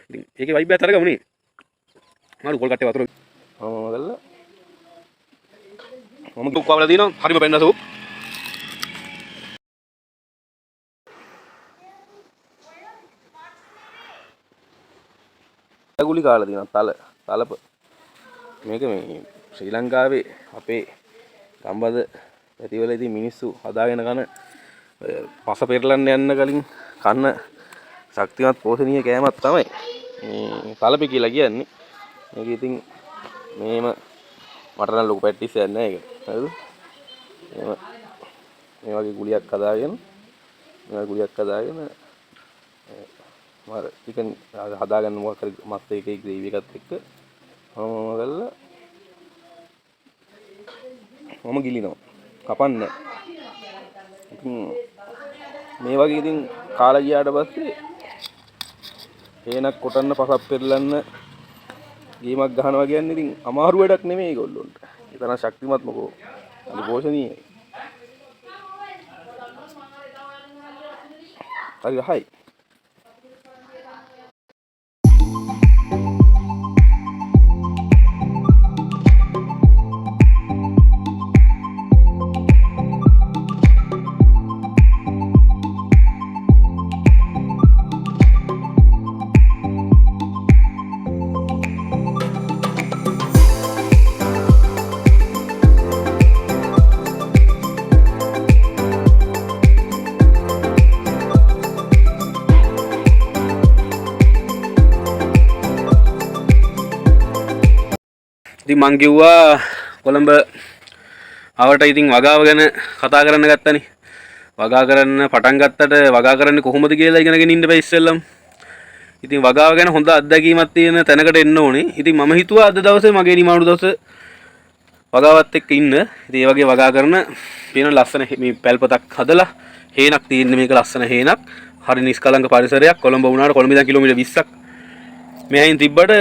ඉතින් ඒකේ වයිබ් එකත් අරගමු නේ. මාරු පොල් කට්ටේ වතුර මම කරලා මම කුක්කවලා දිනවා. හරිම පෙන්නස උප්. ගුලි කාලා තියෙනවා තල තලප. මේක මේ ශ්‍රී ලංකාවේ අපේ ගම්බද පැතිවල ඉතින් මිනිස්සු හදාගෙන කන පස පෙරලන්න යන්න කලින් කන්න ශක්තිමත් පෝෂණීය කෑමක් තමයි මේ තලපි කියලා කියන්නේ. මේක ඉතින් මේම මට නම් ලොකු ප්‍රැක්ටිස් එකක් නෑ ඒක. හරිද? මේම මේ වගේ ගුලියක් හදාගෙන මේ වගේ ගුලියක් හදාගෙන මර චිකන් හදාගන්න මොකක් හරි මස් එකේ ග්‍රේවි එකත් එක්ක මම කරලා මම ගිලිනවා. කපන්නේ. ඉතින් මේ වගේ ඉතින් කාලා ගියාට පස්සේ හේනක් කොටන්න පසක් පෙරලන්න ගේමක් ගහනවා කියන්නේ ඉතින් අමාරු වැඩක් නෙමෙයි ඒගොල්ලොන්ට. ඒ තරම් ශක්තිමත් මොකෝ. අලි පෝෂණීයයි. හරි රහයි. ඉතින් මං කිව්වා කොළඹ අවට ඉතින් වගාව ගැන කතා කරන්න ගත්තනේ. වගා කරන්න පටන් ගත්තට වගා කරන්නේ කොහොමද කියලා ඉගෙනගෙන ඉන්න බෑ ඉස්සෙල්ලම. ඉතින් වගාව ගැන හොඳ අත්දැකීමක් තියෙන තැනකට එන්න ඕනේ. ඉතින් මම හිතුවා අද දවසේ මගේ නිමාඩු දවසේ වගාවත් එක්ක ඉන්න. ඉතින් ඒ වගේ වගා කරන තියෙන ලස්සන මේ පැල්පතක් හදලා හේනක් තියෙන මේක ලස්සන හේනක්. හරි නිෂ්කලංක පරිසරයක්. කොළඹ වුණාට කොළඹ ඉඳන් කිලෝමීටර් 20ක් මෙහෙන් තිබ්බට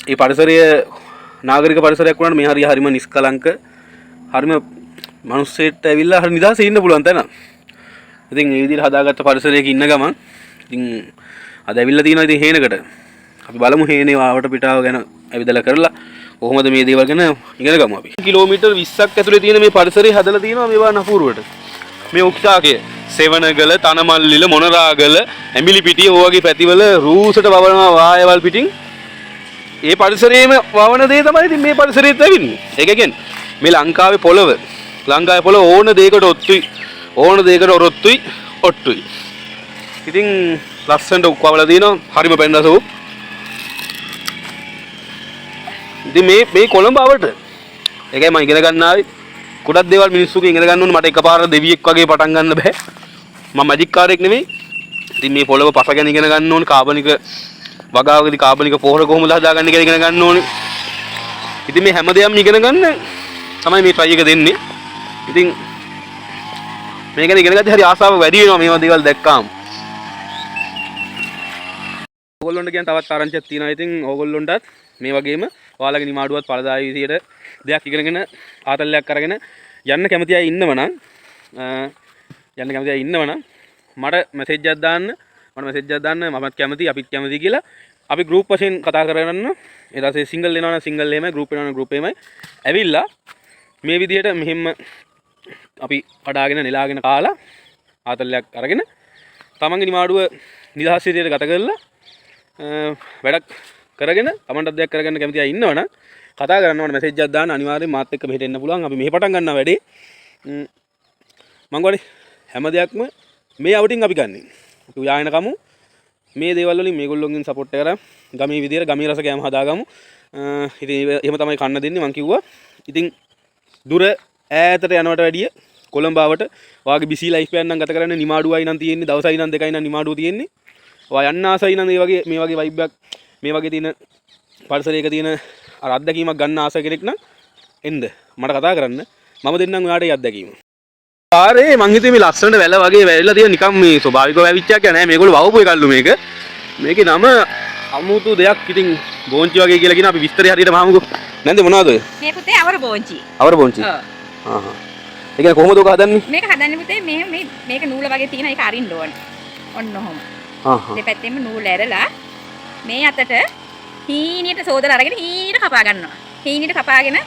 ඒ පරිසරය නාගරික පරිසරයක් වුණාට මේ හරිය හරිම නිෂ්කලංක හරිම මිනිස්සෙක්ට ඇවිල්ලා හරි නිදහසේ ඉන්න පුළුවන් තැන. ඉතින් මේ විදිහට හදාගත්ත පරිසරයක ඉන්න ගමන් ඉතින් අද ඇවිල්ලා තියෙනවා ඉතින් හේනකට. අපි බලමු හේනේ ආවට පිටාව ගැන ඇවිදලා කරලා කොහොමද මේ දේවල් ගැන ඉගෙන ගමු අපි. කිලෝමීටර් 20ක් ඇතුලේ තියෙන මේ පරිසරය හදලා තියෙනවා මේවා නපුරුවට. මේ උක්ෂාකය සෙවණගල, තනමල්ලිල, මොනරාගල, ඇඹිලිපිටිය ඔය වගේ පැතිවල රූසට වවනවා වායවල් පිටින්. ඒ පරිසරයේම වවන දේ තමයි ඉතින් මේ පරිසරයේත් ලැබෙන්නේ. ඒක කියන්නේ මේ ලංකාවේ පොළව, ලංකාවේ පොළව ඕන දෙයකට ඔත්තුයි, ඕන දෙයකට ඔරොත්තුයි, ඔට්ටුයි. ඉතින් ලස්සනට උක්කවලා දිනවා, හරිම පැන්නස උක්. ඉතින් මේ මේ කොළඹ අවට. ඒකයි මම ඉගෙන ගන්න ආවේ. ගොඩක් දේවල් මිනිස්සුගෙන් ඉගෙන ගන්න ඕනේ. මට එකපාර දෙවියෙක් වගේ පටන් ගන්න බෑ. මම මැජික් කාරයෙක් නෙමෙයි. ඉතින් මේ පොළව පස ගැන ඉගෙන ගන්න ඕනේ. කාබනික වගාවකදී කාබනික පොහොර කොහොමද හදාගන්නේ කියලා ඉගෙන ගන්න ඕනේ. ඉතින් මේ හැම දෙයක්ම ඉගෙන ගන්න තමයි මේ try එක දෙන්නේ. ඉතින් මේ ගැන ඉගෙන ගත්තේ හරි ආසාව වැඩි වෙනවා මේවා දේවල් දැක්කාම. ඕගොල්ලොන්ට කියන් තවත් ආරංචියක් තියෙනවා. ඉතින් ඕගොල්ලොන්ටත් මේ වගේම ඔයාලගේ නිමාඩුවත් ඵලදායී විදියට දෙයක් ඉගෙනගෙන ආතල්ලයක් අරගෙන යන්න කැමති අය ඉන්නවනම් යන්න කැමති අය ඉන්නවනම් මට මැසේජ් එකක් දාන්න. මට මැසේජ් එකක් දාන්න මමත් කැමති අපිත් කැමති කියලා අපි ගෲප් වශයෙන් කතා කරගන්න. ඊට පස්සේ සිංගල් වෙනවා නම් සිංගල් එහෙමයි, ගෲප් වෙනවා නම් ගෲප් එහෙමයි. ඇවිල්ලා මේ විදියට මෙහෙම අපි කඩාගෙන නෙලාගෙන කාලා ආතල්ලයක් අරගෙන තමන්ගේ නිමාඩුව නිදහස් විදියට ගත කරලා වැඩක් කරගෙන තමන්ටත් දෙයක් කරගන්න කැමති අය ඉන්නවනම් කතා කරන්න ඕනේ. මැසේජ් එකක් දාන්න. අනිවාර්යෙන් මාත් එක්ක මෙහෙට එන්න පුළුවන්. අපි මෙහෙ පටන් ගන්නවා වැඩේ. මං ගොඩේ හැම දෙයක්ම මේ අවුටින් අපි ගන්නෙ. අපි උයාගෙන කමු. මේ දේවල් වලින් මේගොල්ලොන්ගෙන් සපෝට් එක කරා ගමේ විදියට ගමේ රස කෑම හදාගමු. ඉතින් එහෙම තමයි කන්න දෙන්නේ මං කිව්වා. ඉතින් දුර ඈතට යනවට වැඩිය කොළඹ ආවට ඔයාගේ බිසි ලයිෆ් එකක් නම් ගත කරන්න නිමාඩුවයි නම් තියෙන්නේ, දවසයි නම් දෙකයි නම් නිමාඩුව තියෙන්නේ. ඔයා යන්න ආසයි නම් මේ වගේ මේ වගේ වයිබ් එකක් මේ වගේ තියෙන පරිසරයක තියෙන අර අත්දැකීමක් ගන්න ආස කෙනෙක් නම් එන්න මට කතා කරන්න. මම දෙන්නම් ඔයාට ඒ අත්දැකීම. ආරේ මං හිතුවේ මේ ලස්සනට වැල වගේ වැවිලා තියෙන නිකන් මේ ස්වභාවිකව වැවිච්ච එකක් නෑ. මේගොල්ලෝ වවපු එකල්ලු මේක. මේකේ නම අමුතු දෙයක්. ඉතින් බෝංචි වගේ කියලා කියන අපි විස්තරය හරියට මහමුකෝ. නැන්ද මොනවද ඔය? මේ පුතේ අවර බෝංචි. අවර බෝංචි. ඔව්. ආහා. ඒ කියන්නේ කොහොමද ඔක හදන්නේ? මේක හදන්නේ පුතේ මේ මේ මේක නූල වගේ තියෙන එක අරින්න ඕනේ. ඔන්න ඔහොම. ආහා. දෙපැත්තෙම නූල ඇරලා මේ අතට හීනියට සෝදලා අරගෙන හීනියට කපා ගන්නවා. හීනියට කපාගෙන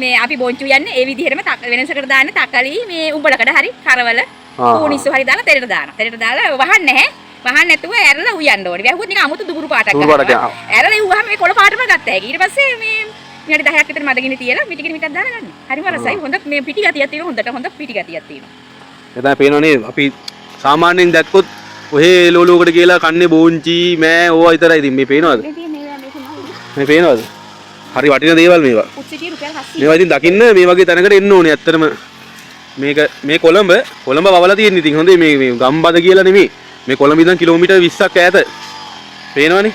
මේ අපි බෝංචි උයන්නේ ඒ විදිහටම වෙනසකට දාන්නේ තක්කාලි මේ උඹලකඩ හරි කරවල කූනිස්සු හරි දාලා තෙලට දානවා. තෙලට දාලා වහන්නේ නැහැ. වහන්න නැතුව ඇරලා උයන්න ඕනේ. වැහුවොත් නිකන් අමුතු දුබුරු පාටක් දුබුරු පාටක් ගන්නවා. ඇරලා ඉව්වහම මේ කොළ පාටම ගත්ත හැකි. ඊට පස්සේ මේ විනාඩි 10ක් විතර මදගිනි තියලා මිටිගිනි මිටක් දාලා ගන්න. හරිම රසයි. හොඳ මේ පිටි ගතියක් තියෙනවා. හොඳට හොඳ පිටි ගතියක් තියෙනවා. ඒ තමයි පේනවනේ අපි සාමාන්‍යයෙන් දැක්කොත් ඔහේ ලෝලුවකට කියලා කන්නේ බෝංචි මෑ ඕවා විතරයි. ඉතින් මේ පේනවද? මේ පේනවද? හරි වටින දේවල් මේවා. පුච්චිටිය රුපියල් 700. මේවා ඉතින් දකින්න මේ වගේ තැනකට එන්න ඕනේ ඇත්තටම. මේක මේ කොළඹ කොළඹ වවලා තියෙන ඉතින් හොඳේ මේ මේ ගම්බද කියලා නෙමෙයි. මේ කොළඹ ඉඳන් කිලෝමීටර් 20ක් ඈත. පේනවනේ.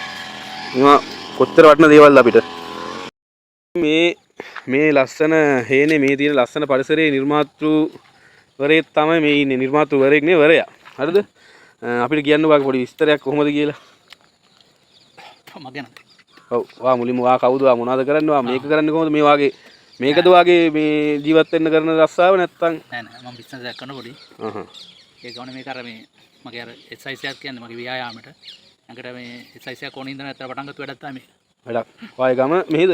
මේවා කොච්චර වටින දේවල්ද අපිට. මේ මේ ලස්සන හේනේ මේ තියෙන ලස්සන පරිසරයේ නිර්මාතෘවරයෙක් තමයි මේ ඉන්නේ. නිර්මාතෘවරයෙක් නේ වරයා. හරිද? අපිට කියන්න ඔයාගේ පොඩි විස්තරයක් කොහොමද කියලා. මගේ නම්. ඔව්. ඔයා මුලින්ම ඔයා කවුද? ඔයා මොනවද කරන්නේ? ඔයා මේක කරන්නේ කොහොමද? මේ වාගේ මේකද වාගේ මේ ජීවත් වෙන්න කරන රස්සාව නැත්තම්? නෑ නෑ මම බිස්නස් එකක් කරන පොඩි. අහහ. ඒක ගමන මේක අර මේ මගේ අර එක්සයිස් එකක් කියන්නේ මගේ ව්‍යායාමයට. ඇඟට මේ එක්සයිස් එකක් ඕන හින්දා නැත්තම් පටන් ගත්ත වැඩක් තමයි මේක. වැඩක්. ඔයාගේ ගම මෙහෙද?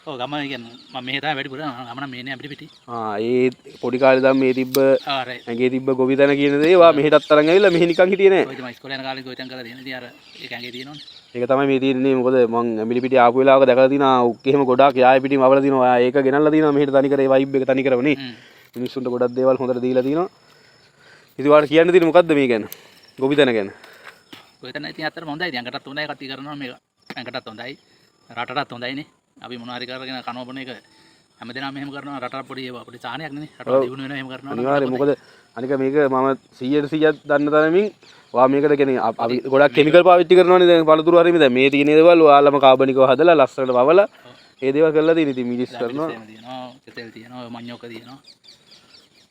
ඔව් ගම කියන්නේ මම මෙහෙ තමයි වැඩිපුර ගම නම් මේ නෑ අපිට පිටි. ආ ඒ පොඩි කාලේ ඉඳන් මේ තිබ්බ ආ රයිට්. ඇඟේ තිබ්බ ගොවිතැන කියන දේ ඔයා මෙහෙටත් අරන් ඇවිල්ලා මෙහෙ නිකන් හිටියේ නෑ. ඔය තමයි ඉස්කෝලේ යන කාලේ ගොවිතැන් කරලා තියෙන. ඉතින් අර ඒක ඇඟේ තියෙනවනේ. ඒක තමයි මේ තියෙන්නේ. මොකද මං ඇමිලි පිටි ආපු වෙලාවක දැකලා තියෙනවා උක් එහෙම ගොඩාක් යාය පිටින් වවලා තියෙනවා. ඔයා ඒක ගෙනල්ලා තියෙනවා මෙහෙට තනිකර ඒ වයිබ් එක තනිකරම නේ. මිනිස්සුන්ට ගොඩක් දේවල් හොඳට දීලා තියෙනවා. ඉතින් ඔයාලට කියන්න තියෙන්නේ මොකද්ද මේ ගැන? ගොවිතැන ගැන. ගොවිතැන ඉතින් ඇත්තටම හොඳයි. ඉතින් ඇඟටත් හොඳයි කට්ටිය කරනවා මේක. ඇඟටත් හොඳයි. රටටත් හොඳයිනේ. අපි මොනවා හරි කරගෙන කනවා බොන එක හැමදේනම එහෙම කරනවා රටට පොඩි ඒවා පොඩි සාහනයක් නේ. රට දියුණු වෙනවා එහෙම කරනවා. අනිවාර්යයෙන්. මොකද අනික මේක මම 100% දන්න තරමින් ඔයා මේකට කියන්නේ අපි ගොඩක් කෙමිකල් පාවිච්චි කරනවනේ දැන් පළතුරු හරීම. දැන් මේ තියෙන දේවල් ඔයාලම කාබනිකව හදලා ලස්සනට වවලා ඒ දේවල් කරලා තියෙන. ඉතින් මිරිස් කරනවා. එහෙම තියෙනවා. කෙසෙල් තියෙනවා. මඤ්ඤොක්ක තියෙනවා.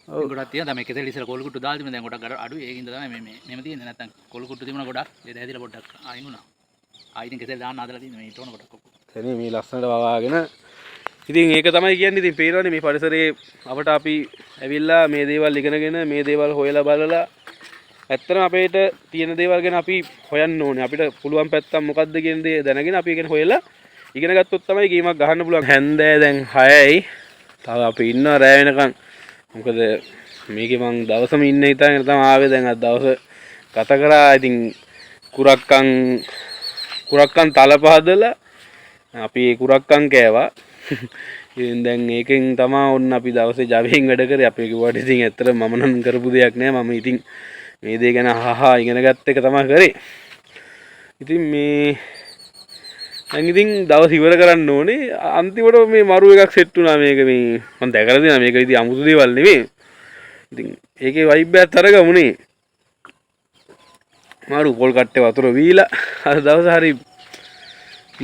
ඔව් ගොඩක් තියෙනවා. දැන් මේ කෙසෙල් ඉස්සර කොළු කුට්ටු දාලා තිබුණා. දැන් ගොඩක් අඩුයි. ඒකින්ද තමයි මේ මේ මෙහෙම තියෙන්නේ. නැත්තම් කොළු කුට්ටු තිබුණා ගොඩක්. ඒ දැහැදිලා පොඩ්ඩක් අයින් වුණා. ආයි ඉතින් කෙසෙල් දාන්න හදලා තියෙන්නේ මේ ඊට ඕන ගොඩක් ඔක්කොම. එනේ මේ ලස්සනට වවාගෙන. ඉතින් ඒක තමයි කියන්නේ. ඉතින් පේනවනේ මේ පරිසරයේ අපට අපි ඇවිල්ලා මේ දේවල් ඉගෙනගෙන මේ දේවල් හොයලා බලලා ඇත්තටම අපේට තියෙන දේවල් ගැන අපි හොයන්න ඕනේ. අපිට පුළුවන් පැත්තක් මොකද්ද කියන දේ දැනගෙන අපි ඒ ගැන හොයලා ඉගෙන ගත්තොත් තමයි ගේමක් ගහන්න පුළුවන්. හැන්දෑ දැන් 6යි. තව අපි ඉන්නවා රෑ වෙනකන්. මොකද මේකේ මං දවසම ඉන්න හිතාගෙන තමයි ආවේ. දැන් අද දවස ගත කරා. ඉතින් කුරක්කන් තලප හදලා අපි ඒ කුරක්කන් කෑවා. ඉතින් දැන් ඒකෙන් තමා ඔන්න අපි දවසේ ජවයෙන් වැඩ කරේ. අපි කිව්වට ඉතින් ඇත්තටම මම නම් කරපු දෙයක් නෑ. මම ඉතින් මේ දේ ගැන අහහා ඉගෙන ගත්ත එක තමා කරේ. ඉතින් මේ දැන් ඉතින් දවස් ඉවර කරන්න ඕනේ. අන්තිමට මේ මරු එකක් සෙට් වුණා. මේක මේ මං දැකලා තියෙනවා. මේක ඉතින් අමුතු දේවල් නෙමෙයි. ඉතින් ඒකේ වයිබ් එකත් අරගමුනේ. මාරු පොල් කට්ටේ වතුර වීලා අද දවස හරි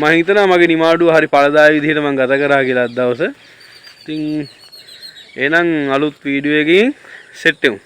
මං හිතනවා මගේ නිමාඩුව හරි ඵලදායී විදිහට මං ගත කරා කියලා අද දවස. ඉතින් එහෙනම් අලුත් වීඩියෝ එකකින් සෙට් වෙමු.